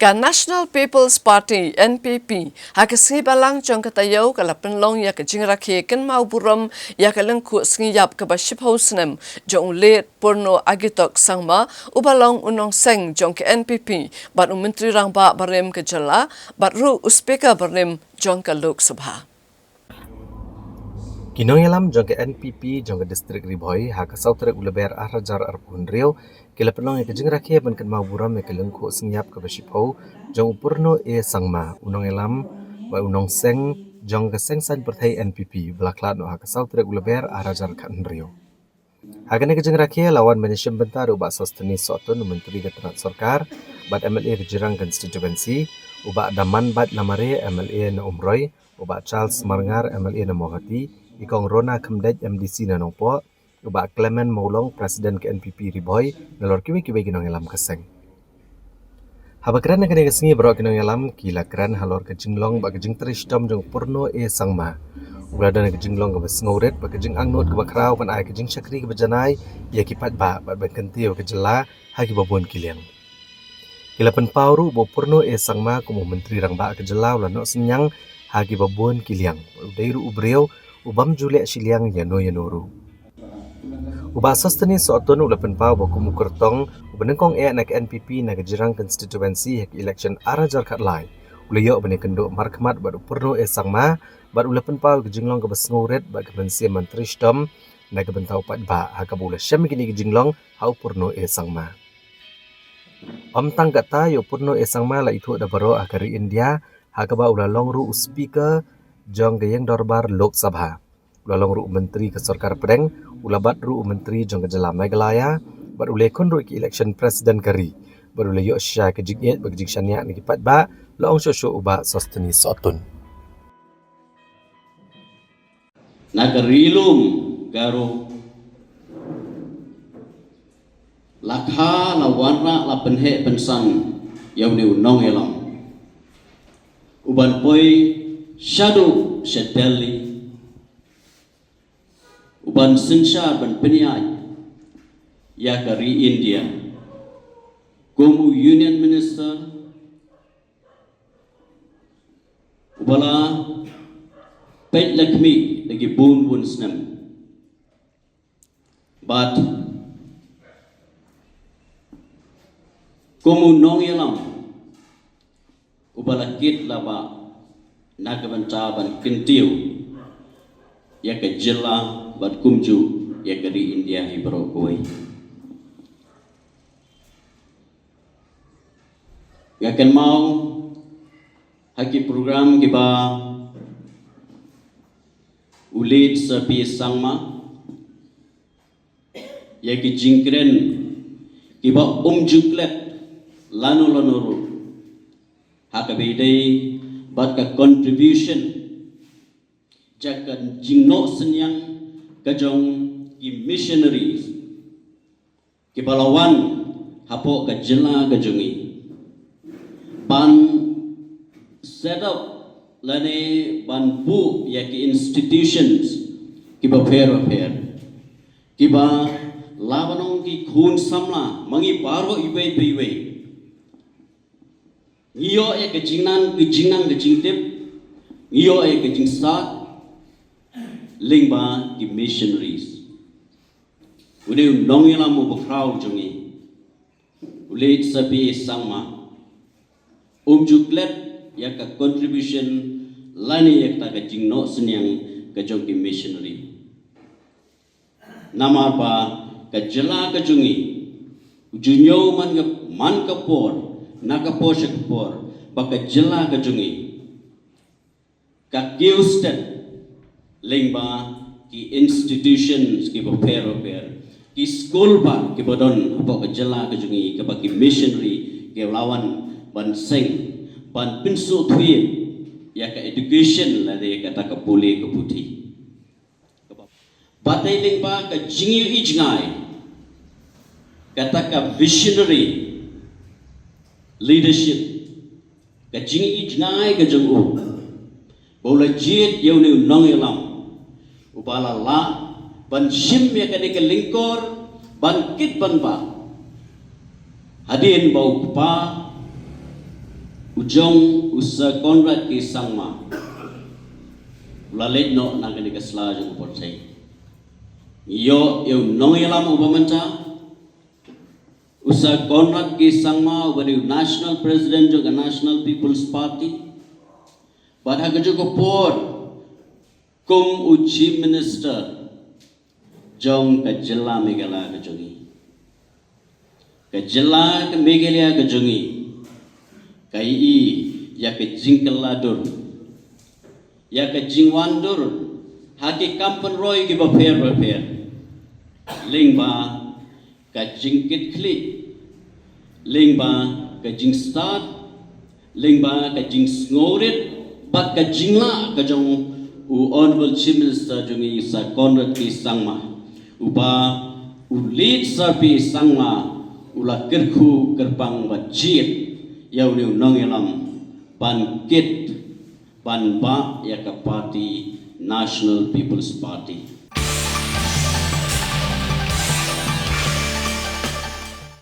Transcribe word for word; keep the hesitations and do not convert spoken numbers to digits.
Ka National People's Party, N P P, ha ka sngi Balang jong ka taïew ka la pynlong ïa ka jingrakhe kynmaw burom ïa ka lyngkhuh sngi ïap kaba shiphew snem jong u late Purno Agitok Sangma, uba long u nongseng jong ka N P P, bad u Myntri Rangbah barim ka jylla, bad ruh u Speaker barim jong ka Lok Sabha. Ki nongïalam jong ka N P P jong ka distrik Ri Bhoi ha ka saw tarik u Lber ar hajar arphew hynriew ki la pynlong ïa ka jingrakhe ban kynmaw burom ïa ka lyngkhuh sngi ïap kaba shiphew jong u Purno A Sangma, u nongïalam bad u nongseng jong ka seng saiñ pyrthei N P P, ba la khlad noh ha ka saw tarik u Lber ar hajar khathynriew. Ha kane ka jingrakhe la wan ban ïashim bynta da u Bah Sosthenes Sohtun, u Myntri ka tnat sorkar bad M L A ka Jirang Constituency, u Bah Damanbait Lamare, M L A na Umroi, u Bah Charles Marngar, M L A na Mawhati, i Kong Rona Khymdeit, M D C na Nongpoh, u Bah Clement Mawlong, President ka N P P Ri Bhoi, nalor kiwei kiwei ki nongïalam ka seng. Haba kren ha kane ka sngi, baroh ki nongïalam ki la kren halor ka jinglong bad ka jingtrei shitom jong u Purno A Sangma, uba la don ka jinglong kaba sngewrit bad ka jingangnud kaba khraw ban ai ka jingshakri kaba janai ïa ki paidbah bad ban kyntiew ïa ka jylla ha kiba bun ki liang. Ki la pynpaw ruh ba u Purno A Sangma kum u Myntri Rangbah ka jylla u la noh synñiang ha kiba bun ki liang, u dei ruh u briew u bym ju leh shiliang ïano ïano ruh. U Bah Sosthenes Sohtun u la pynpaw ba kum u kyrtong uba nyngkong eh na ka N P P na ka Jirang Constituency ha ka election ar hajar khatlai, u la ïoh ban ïakynduh markhmat bad u Purno A Sangma, bad u la pynpaw ka jinglong kaba sngewrit bad ka mynsiem ban trei shitom na ka bynta u paidbah, ha kaba u la shem ïa kine ki jinglong ha u Purno A Sangma. Ym tang katta, ïa u Purno A Sangma la ithuh da baroh ha ka ri India, ha kaba u la long ruh u Speaker jong ka ïing dorbar Lok Sabha. U la long ruh u Myntri ka Sorkar Pdeng, u la bat ruh u Myntri jong ka jylla Meghalaya, bad u la ïakhun ruh ïa ka election President ka ri, bad u la ïoh shisha ka jingïeit bad ka jingshaniah na ki paidbah, la ong shuh shuh u Bah Sosthenes Sohtun. Na ka Ri Lum Garo la kha, la wanrah, la pynheh pynsan ïa une u nongïalam uban poi shaduh sha Delhi, uban synshar ban pynïaid ïa ka ri India kum u Union Minister, uba la peit la khmih da ki bun bun snem. Bad kum u nongïalam uba la kit la bah na ka bynta ban kyntiew ïa ka jylla bad kumjuh ïa ka ri India hi baroh kawei. Nga kynmaw ha ki program kiba u late Sir P A Sangma, ïa ki jingkren kiba um ju klet lano lano ruh, ha kaba ïadei bad ka contribution jong ka jingnoh synñiang ka jong ki missionaries kiba la wan hapoh ka jylla ka jong ngi ban set up lane ban buh ïa ki institutions kiba pher ba pher, kiba la ban ong ki khun samla ma ngi baroh iwei pa iwei. Ngi ïoh ïa ka jingnang, ka jingnang ka jingtip, ngi ïoh ïa ka jingstad lyngba ki missionaries. Une u nongïalam uba khraw jong ngi, u late Sir P A Sangma, um ju klet ïa ka contribution lane ïa kata ka jingnoh synñiang ka jong ki missionary. Namar ba ka jylla ka jong ngi, u ju ñiew man ka, man ka por na ka por sha ka por, ba ka jylla ka jong ngi ka kiew stet lyngba ki institutions kiba pher ba pher, ki skul ba kiba don hapoh ka jylla ka jong ngi, kaba ki missionary ki la wan ban seng, ban pynsngewthuh ïa ka education lane ïa kata ka pule ka puthi. Ba dei lyngba ka jingïohi jngai, kata ka visionary leadership, ka jingïohi jngai ka jong u, ba u la jied ïa une u nongïalam uba la lah ban shim ïa kane ka lyngkor ban kit ban bah, hadien ba u kpa Jong u Sir Conrad K Sangma u la leit noh na kane ka sla jong ka pyrthei. Ïoh ïa u nongïalam uba mynta, u Sir Conrad K Sangma, uba dei u National President jong ka National People's Party. Bad ha kajuh ka por kum u Chief Minister jong ka jylla Meghalaya ka jong ngi. Ka jylla ka Meghalaya ka jong ngi ka ïohi ïa ka jingkylla dur, ïa ka jingwan dur ha ki kam pynroi kiba pher ba pher, lyngba ka jingkitkhlieh, lyngba ka jingstad, lyngba ka jingsngewrit bad ka jinglah ka jong u Honorable Chief Minister jong ngi, Sir Conrad K Sangma, uba u Late Sir P Sangma u la kyrkhu kyrpang bad jied ïa une u nongïalam ban kit, ban bah ïa ka party National People's Party.